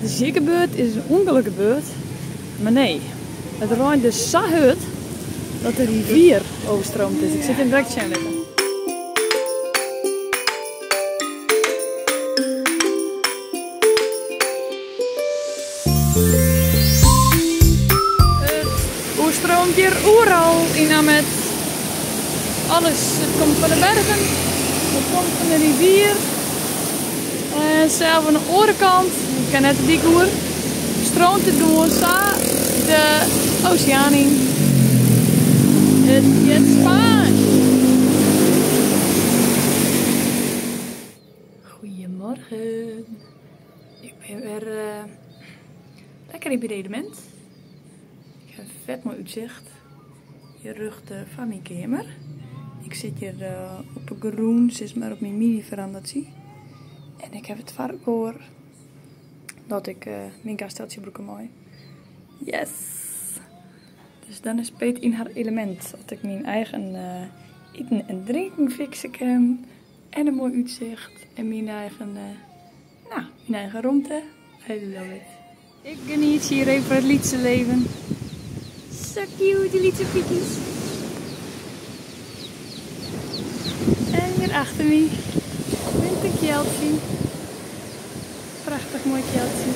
is hjir gebeurd? Is in ûngelok gebeurd? Mar nee, it reint dus sa hurd dat de rivier overstroomd is. Ik sil it direkt sjen litte. It oerstreamt hjir oeral yn Amed. Alles, it komt fan de bergen, it komt fan de rivier. En sels oan de oare kant, ik kin net de dyk oer, streamt it gewoan sa de oseaan yn. It giet Spaansk. Goedemorgen. Ik bin wer lekker yn myn element. Ik ha in fet moai útsicht. Hjir rjocht foar myn keamer. Ik sit hjir op 'e grûn, sis mar, op myn mini-verandatsje. En ik ha it foar elkoar dat ik myn kastieltsje brûke mei. Yes! Dus dan is Peet yn har elemint. As ik myn eigen iten en drinken fikse kin. En in moai útsicht en myn eigen, no, myn eigen romte. I love it. Ik geniet hier even van het lytse leven. So cute, die lytse piekjes. En hier achter my rint in kealtsje. Prachtich moai kealtsje.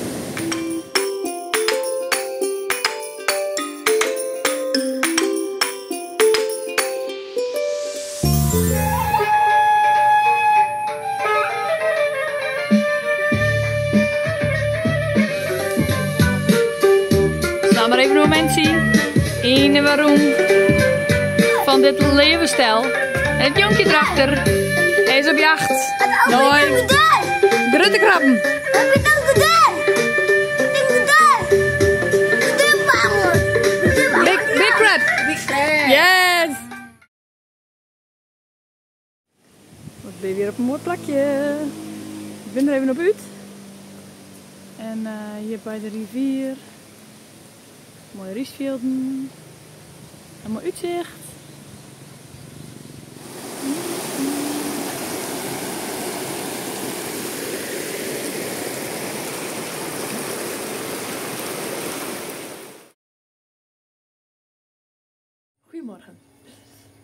Slaan mar even in momintsje yn de waarom fan dit levenstijl. Het jonkje erachter is op jacht. Nei grutte krabben. Big, big crab. Yes! Wat bin je weer op in moai plakje. Ik bin der even op út. En hjir by de rivier. Moaie rysfjilden. In moai útsicht. Goedemorgen.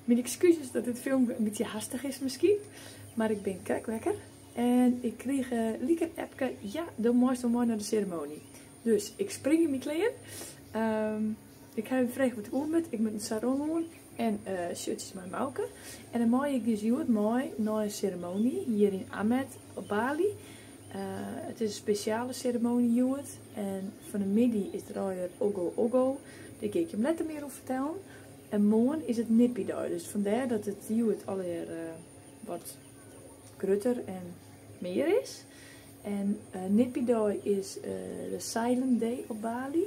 Myn ekskuzes dat dit filmke in bytsje hastich is miskien, mar ik bin krekt wekker en ik krige lyk in appke, ja, do meist wol mei nei de seremoanje. Dus ik spring yn myn klean. Ik ha even frege wat ik oan moat. Ik moat in sarong oan en shirtsjes mei mouke. En dan mei ik dus hjoed mei nei in seremoanje hjir yn Amed op Bali. It is in spesjale seremoanje hjoed en fan 'e middei is der allegear ogoh ogoh. Dêr gean ik jim letter mear oer fertellen. En moarn is it Nyepi-dei, dus fandêr dat it hjoed allegear wat grutter en mear is. En Nyepi-dei is de silent day op Bali.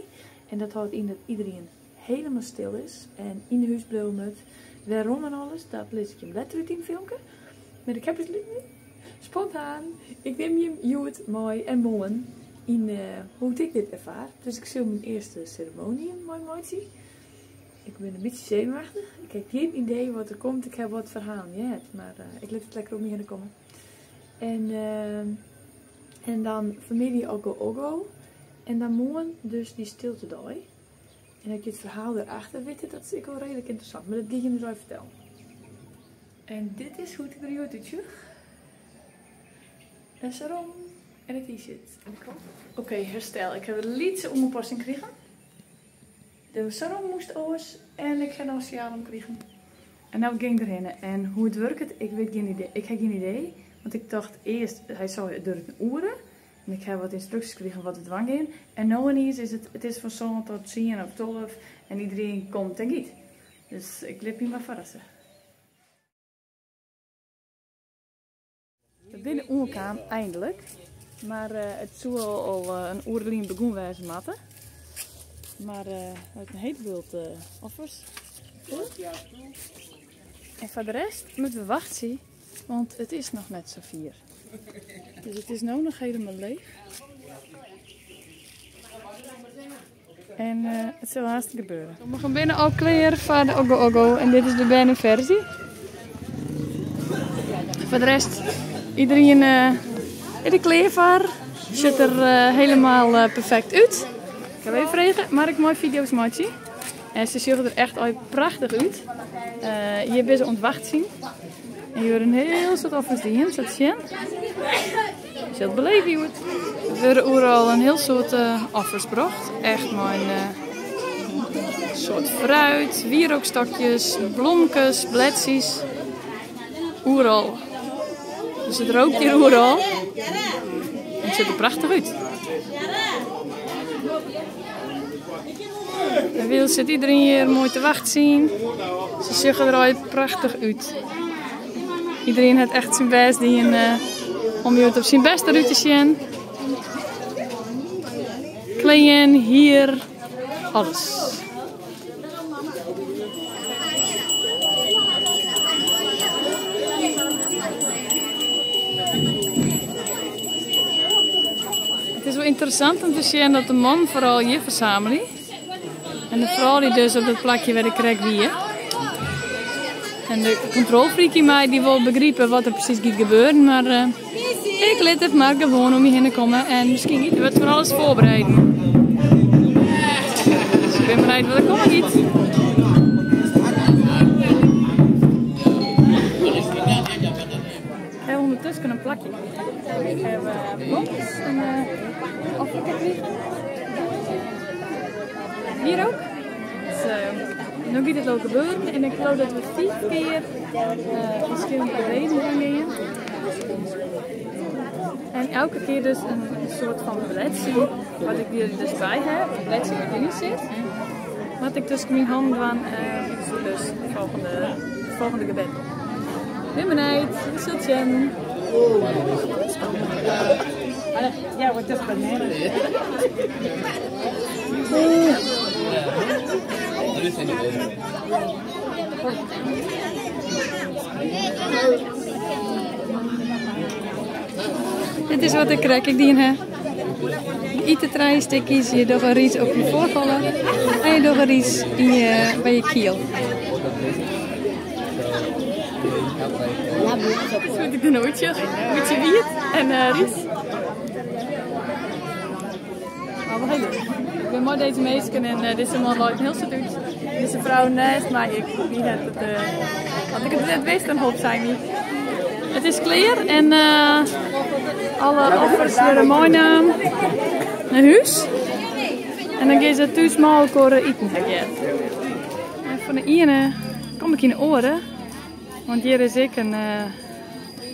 En dat hâldt yn dat iderien helemaal stil is en yn 'e hûs bliuwe moat. Wêrom en alles, dat lis ik jim letter út yn it filmke. Mar ik ha besluten, spontaan, ik nim jim hjoed mei en moarn yn hoe't ik dit erfaar. Dus ik sil myn earste seremoanje meimeitsje. Ik bin in bytsje senuwachtich. Ik ha gjin idee wat der komt. Ik ha wat ferhalen heard, mar ik lit it lekker oer my hinne komme. En dan fanmiddei ogoh ogoh. En dan moarn dus dy stiltedei. En dat je it ferhaal derachter witte, dat is ek wol reedlik ynteressant. Mar dat gean ik jim dus even fertellen. En dit is hoe't ik der hjoed útsjoch. In sarong en in t-shirt. Oké, herstel. Ik ha in lytse oanpassing krigen. De sarong moast oars en ik ha noch in sjaal om krigen. En no gean ik derhinne. En hoe it wurket, ik wit gjin idee. Ik ha gjin idee, want ik tocht earst, hy sei it duorret in oere. En ik ha wat ynstruksjes krigen wat we dwaan gean. En no iens is it, it is fan sân tot tsien of 12 en iderien komt en giet. Dus ik lit my mar ferrasse. We binne oankaam, eindelijk. Mar it soe al in oere lyn begûn wêze moatte. Mar it in hiele bult offers. En foar de rest moatte we wachtsje, want it is noch net safier. Dus it is no noch helemaal leech. En it sil haast gebeure. Sommigen binne al klear foar de ogoh ogoh en dit is de bernefersy. Foar de rest, iedereen is der klear foar. Sjocht der helemaal perfekt út. Ik ha even frege, mar ik mei fideo's meitsje. En se sjogge der echt al prachtich út. Hjir binne se oan it wachtsjen. En hjir wurde in hiel soad offers dien, sa te sjen. Sil it beleven hjoed. Der wurde oeral in hiel soad offers brocht. Echt mei in soad fruit, wierookstokjes, blomkes, bledsjes. Oeral. Dus it rookt hjir oeral. En it sjocht der prachtich út. En wyls sit iedereen hjir moai te wachtsjen. Se sjogge der allegear prachtich út. Iedereen hat echt syn bêst dien om hjoed op syn bêst derút te sjen. Klean, hier, alles. It is wol ynteressant om te sjen dat de mannen foaral hjir fersamelje. En de froulju dus op dat plakje wêr't ik krekt wie. En de kontrolfreak yn my dy wol begripe wat der presys giet gebeuren, mar ik lit it mar gewoan om my hinne komme en miskien giet der wat fan alles foarbereiden. Dus ik bin benijd wat der komme giet. Ik ha ûndertusken in plakje krigen. Ik ha blomkes en offerke krigen. Hier ook. Dus, no giet it al gebeuren en ik geloof dat we 5 kear ferskillende gebeden gaan gean. En elke kear dus in soart fan bledsje, wat ik hjir dus by ha, in bledsje wat deryn sit, moat ik tusken myn hannen dwaan dus it folgjende gebed. Bin benijd, we sille sjen. Dit is wat ik krekt dien ha. Je ite trije stikjes, je dogge rys op je foarholle en je dogge rys yn je, by je kiel. Dit ik der no útsjoch. In bytsje wiet en rys. Maar wel heel leuk. Ik bin mei dizze minsken en dizze man leit in hiel soad út. Dizze frou neist my ek. Dy hat it, as ik it net wist, dan holp sy my. It is klear en alle offers wurde meinaam nei hús. En dan gean se thús mei elkoar iten, ha ik heard. En fan de iene kom ik yn de oare, want hjir is ek in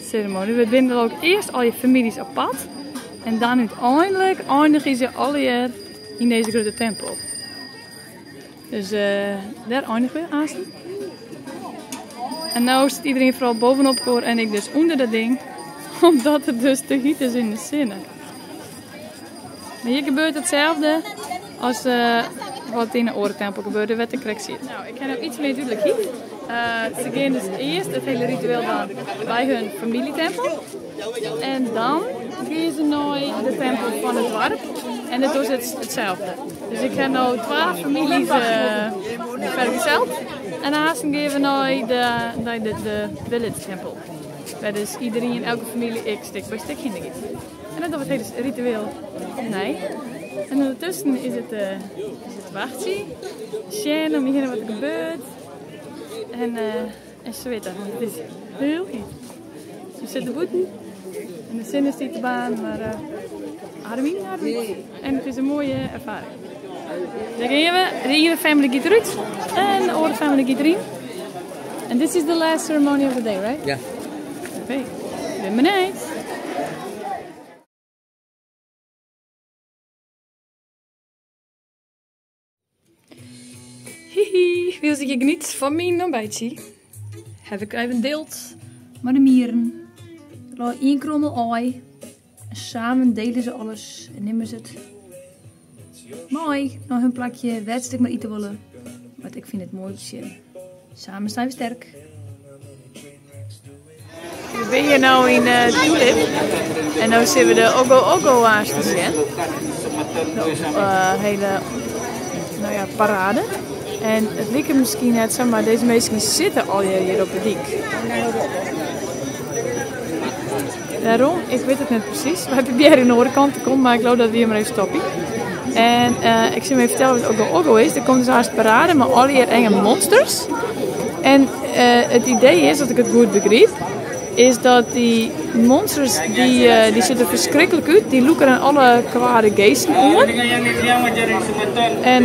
seremoanje. We binne der ook earst al je famyljes apart en dan úteinlik eindigje se allegear yn dizze grutte tempel. Dus dêr einigje we aansten. En no sit iedereen foaral bovenop elkoar en ik dus ûnder dat ding, omdat it dus te hyt is yn de sinne. Maar hjir gebeurt itselde as wat yn de oare tempel gebeurde, wêr't ik krekt siet. Nou, ik ha no iets mear dúdlikheid. Se gean dus earst it hiele ritueel dwaan by hun famyljetempel. En dan gean se nei de tempel fan it doarp. En dat is itselde. Dus ik ha no twa famyljes fergezeld. En aansten gean we nei de village tempel. Wêr dus iedereen, elke famylje ek stik by stik hinne giet. En dan dogge we it hiele ritueel opnij. En ûndertusken is it wachtsjen, sjen om je hinne wat der gebeurt. En switte, want it is hiel hyt. We sitte bûten en de sinne stiet te baarnen, mar adem yn, adem út. En it is in moaie erfaring. Dêr gean we. De iene family giet derút en de oare family giet deryn. And this is the last ceremony of the day, right? Ja. Oké, ben benijd. Hihi, wylst ik hjir geniet fan myn ontbijtje, ha ik even deeld mei de mieren. Der lei ien krommel aai en samen delen se alles en nimme se it mei nei hun plakje wêr't se it ek mar ite wolle. Want ik fyn it moai te sjen. Samen zijn we sterk. We binne hjir no yn Tulip en no sille we de Ogoh Ogoh aanst te sjen. De hiele, no ja, parade. En it liket miskien net sa, mar dizze minsken sitte allegear hjir op de dyk. Wêrom? Ik wit it net presys. Wy probearje oan de oare kant te kommen, mar ik leau dat we hjir mar even stopje. En ik sil even fertelle wat Ogoh Ogoh is. Der komt dus aanst parade mei allegear enge monsters. En it idee is, as ik it goed begryp, is dat dy monsters dy, dy sjogge der ferskriklik út. Dy lûke dan alle kwade geesten oan. En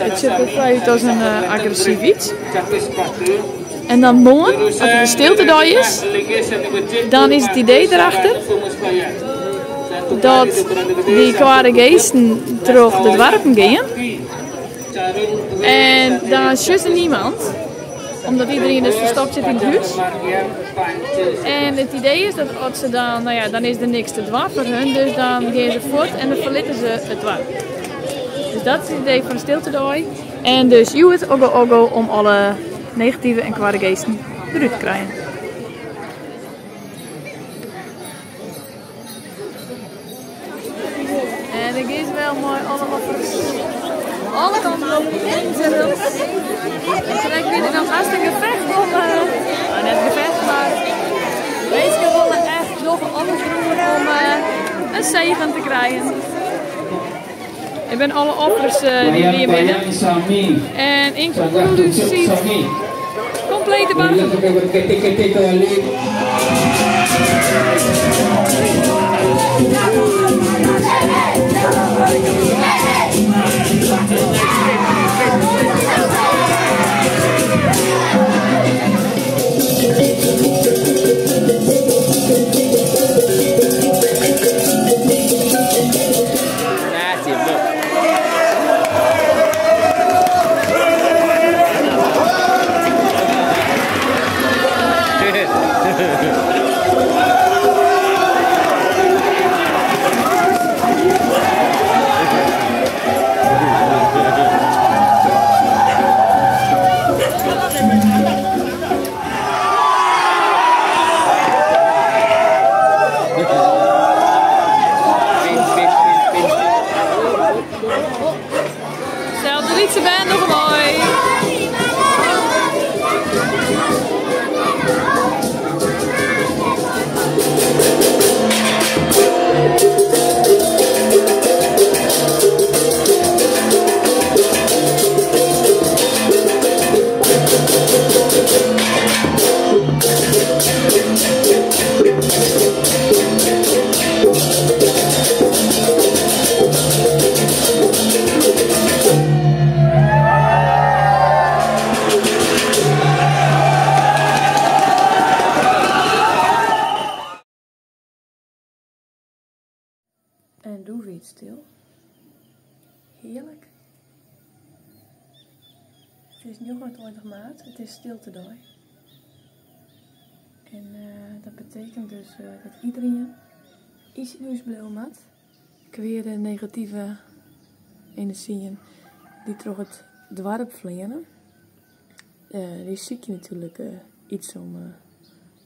it sjocht der frij út as in agressyf iets. En dan moarn, as it de stiltedei is, dan is it idee derachter dat dy kwade geesten troch de doarpen gean. En dan sjogge se niemand, omdat iedereen dus ferstopt sit yn it hús. En it idee is dat as se dan, no ja, dan is der niks te dwaan foar hun, dus dan gean se fuort en dan ferlitte se it doarp. Dus dat is it idee fan de stiltedei. En dus hjoed Ogoh Ogoh om alle negative en kwade geesten derút te krijen. En ik is wel mei alle offers. Alle kanten op, links en rjochts. En krekt wie der noch hast in gefecht om, uh, net gefecht, mar minsken wolle echt dogge alles deroer om uh, in segen te krijen. Ik bin alle offers uh, dy't hjir binne. En ynklusyf komplete bargen. Sels de lytse bern dogge mei. En doe wie it stil. Hearlik. It is 29 maart, it is stiltedei. En dat betekent dus dat iedereen yn syn hûs bliuwe moat. Kweade negative enerzjyen dy't troch it doarp fleane, dy sykje natuerlik iets om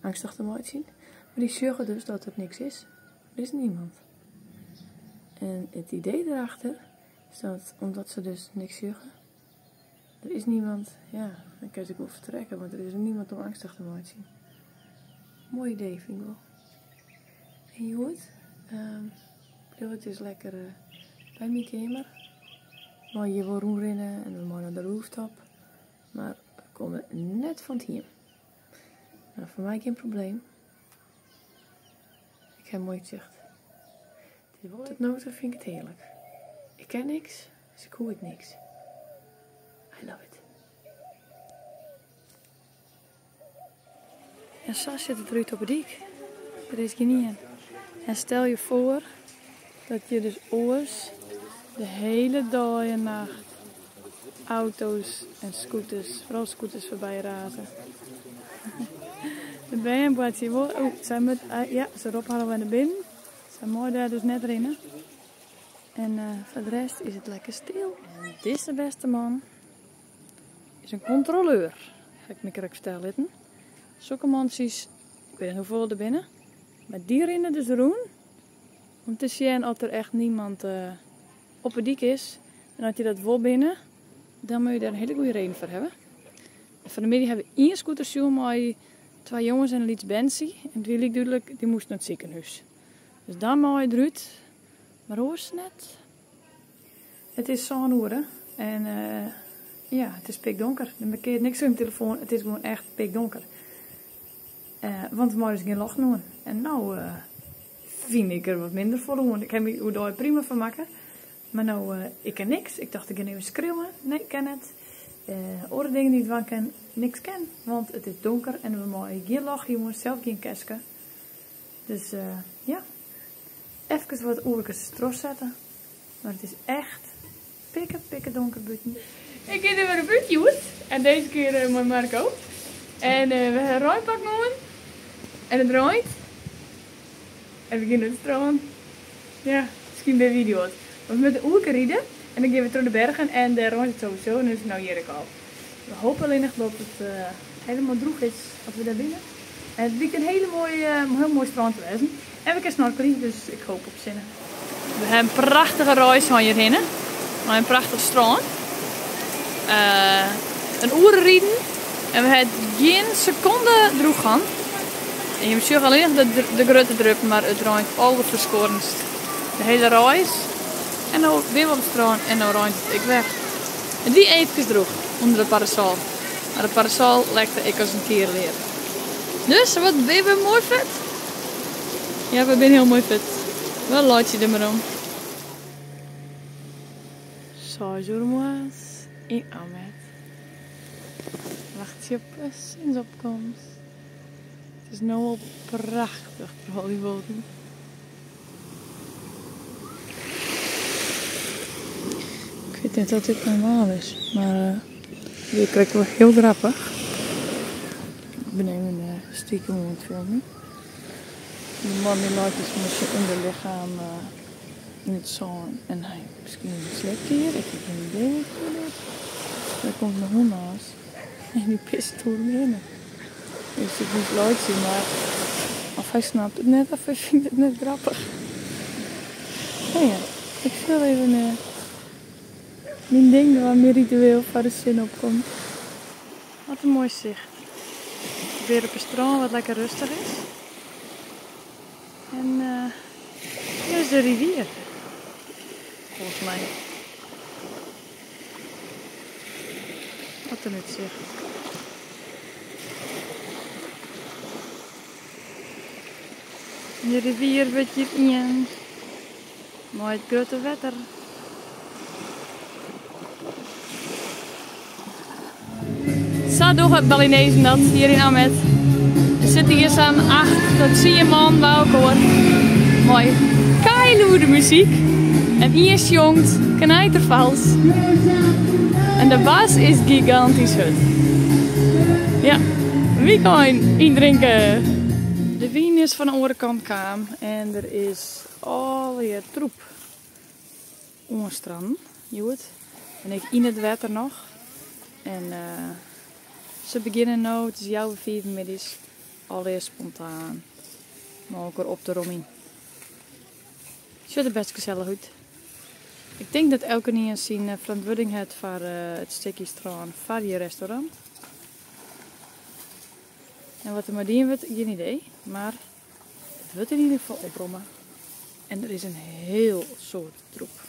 eangstich te meitsjen. Mar dy sjogge dus dat der niks is. Der is niemand. En it idee derachter is dat omdat se dus niks sjogge, der is niemand, ja, dan kinne se ek wol fertrekke, want der is niemand om eangstich te meitsjen. Moai idee fyn ik wol. En hjoed um, bliuw ik dus lekker uh, by myn keamer. Mei hjir wol rûnrinne en we meie nei de rooftop. Mar we komme net fan it hiem. Nou, foar my gjin probleem. Ik ha moai útsicht. Tot no toe fyn ik it hearlik. Ik ken niks, dus ik hoech ek niks. I love it. En sa sjocht it derút op 'e dyk. Der is gjinien. En stel je foar dat je dus oars de hiele dei en nacht auto's en scooters, foaral scooters foarby raze. De bern boartsje wol. Oeh, sy moat, ja, se roppe har alwer nei binnen. Sy mei dêr dus net rinne. En foar de rest is it lekker stil. En dizze bêste man is in kontroleur, ha ik my krekt fertelle litten. Sokke mantsjes, ik wit net hoefolle der binne, mar dy rinne dus rûn om te sjen oft der echt niemand op 'e dyk is. En as je dat wol binne, dan moatte je dêr in hiele goede reden foar hawwe. Fan 'e middei ha we ien scooter sjoen mei. Twa jonges en in lyts berntsje. En it wie lyk dúdlik, dy moasten nei it sikehûs. Dus dan mei je derút, mar oars net. It is sân oere en ja, it is pikdonker. Der mankearret niks oan myn telefoan, it is gewoan echt pikdonker. Want we meie dus gjin ljochten oan. En no fyn ik der wat minder folle oan. Ik ha my oerdei prima fermakke, mar no ik ken niks. Ik tocht ik gean even skriuwe. Nee, kin net. Oare dingen dy't ik dwaan kin, niks kin, want it is donker en we meie gjin ljocht oan, sels gjin kerske. Dus ja, efkes wat oerkes trochsette. Mar it is echt pikke, pikke donker bûten. Ik gean der wer op út hjoed. En dizze kear mei Marco. En we ha in reinpak oan. En it reint. En we gean nei it strân. Ja, miskien binne we idioat. Want we moatte oerke ride. En dan gean we troch de bergen en dêr reint it sowieso. En dus no hjir ek al. We hoopje allinnich dat it helemaal droech is as we dêr binne. En it blykt in hiele moaie, hiel moai strân te wêzen. En we kinne snorkelje, dus ik hoop op sinne. We ha in prachtige reis hân hjirhinne. Nei in prachtich strân. In oere riden en we ha gjin sekonde droech hân. En je sjogge allinnich de grutte druppen, mar it reint alderferskuorrendst. De hiele reis. En no binne we op it strân en no reint it ek wer. It wie eefkes droech ûnder de parasol. Mar de parasol lekte ek as in tierlear. Dus wat binne we moai fuort. Ja, we binne hiel moai fuort. We laitsje der mar om. Seis oere moarns yn Amed. Wachtsje op de sinsopkomst. It is no al prachtich troch al dy wolken. Ik wit net oft dit normaal is, mar it wie krekt wol hiel grappich. Ik bin even stiekem oan it filmjen. De man dy leit dus mei syn ûnderlichem yn it sân en hy miskien slept hjir, ik ha gjin idee wat er docht. Der komt in hûn lâns en dy pist oer him hinne. Dus ik moat laitsje, mar of hy snapt it net of hy fynt it net grappich. No ja, ik sil even myn ding dwaan, myn ritueel foar de sinne opkomt. Wat in moai sicht. Wer op in strân wat lekker rêstich is. En hjir is de rivier. Folgens my. Wat in útsicht. En de rivier wurdt hjir ien mei it grutte wetter. Sa dogge Balinezen dat hjir yn Amed. Der sitte hjir sa'n 8 tot 10 man by elkoar mei keilûde muzyk en ien sjongt knijterfals. En de bas is gigantysk hurd. Ja, wykein yndrinke. De wyn is fan de oare kant kaam en der is allegear troep oan strannen hjoed. En ek yn it wetter noch. En se begjinne no, it is healwei fiven middeis, allegear spontaan mei elkoar op te romjen. Sjocht der best gesellich út. Ik tink dat elkenien syn ferantwurding hat foar it stikje strân foar je restaurant. En wat der mei dien wurdt, gjin idee. Mar it wurdt yn ieder gefal opromme. En der is in hiel soad troep.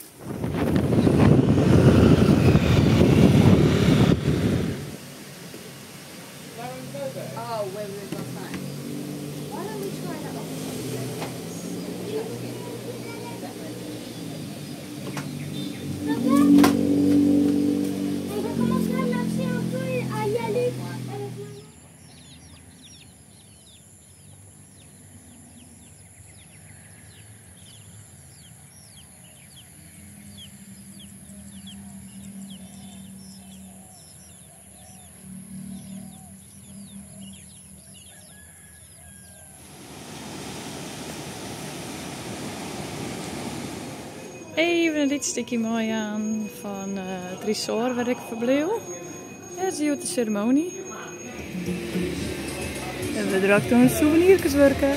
Even in lyts stikje meijaan fan it resort wêr't ik ferbliuw. It is hjoed de seremoanje. En we drok oan souvenirkes wurke.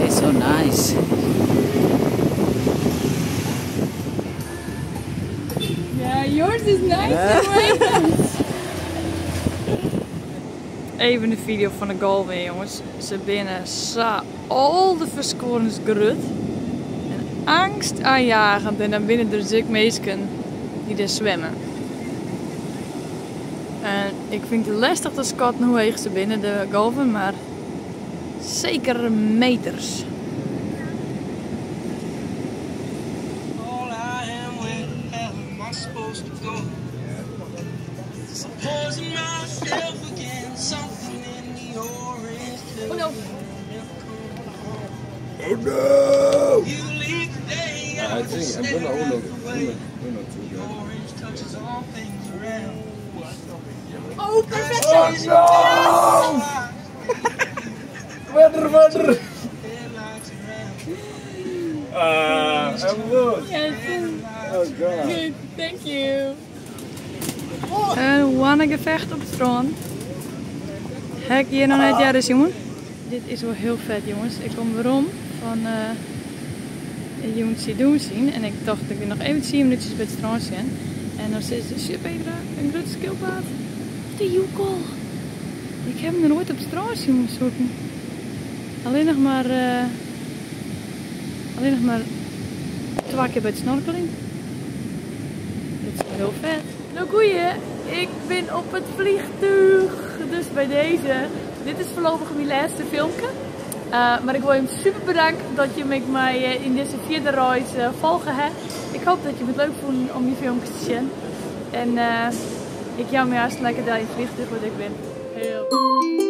It's so nice. Yeah, you're This is nice and Even de video fan de golven, jonges. Se binne sa alderferskuorrendst grut. En angstaanjagend. En dan binne der dus ek minsken dy't dêr swimme. En ik fyn it lestich te skatten hoe heech se binne, de golven, mar seker meters. All I am, where the hell am I supposed to go? Supposing myself again, something in the orange Oh no. Oh no! You leave today, I think I'm gonna hold on. Uno, two, the orange touches all things around. Oh, perfect! Oh no! Water, water! Headlights around. Ah, I'm good. Yes. Oh god. Good, thank you. Een hoannegevecht op het strand. Ha ik hjir noch net earder sjoen. Dit is wol hiel fet, jonges. Ik kom werom fan jûnsje dûnsjen en ik tocht ik wol noch even 10 minútsjes by it strân sjen. En dan sizze se, "Sjoch Petra, in grutte skilpaad. De joekel. Ik ha him noch noait op it strân sjoen, sokken. Allinnich mar twa kear by it snorkeling. Dit is hiel fet. Nou goeie, ik bin op it fleantúch. Dus by dizze. Dit is foarlopich myn lêste filmke. Mar ik wol jim super betanke dat jim my yn dizze fjirde reis folge ha. Ik hoopje dat jim it leuk fûnen om dy filmkes te sjen. En ik jou my hartstikke lekker yn it fleantúch wêr't ik bin. Hiel.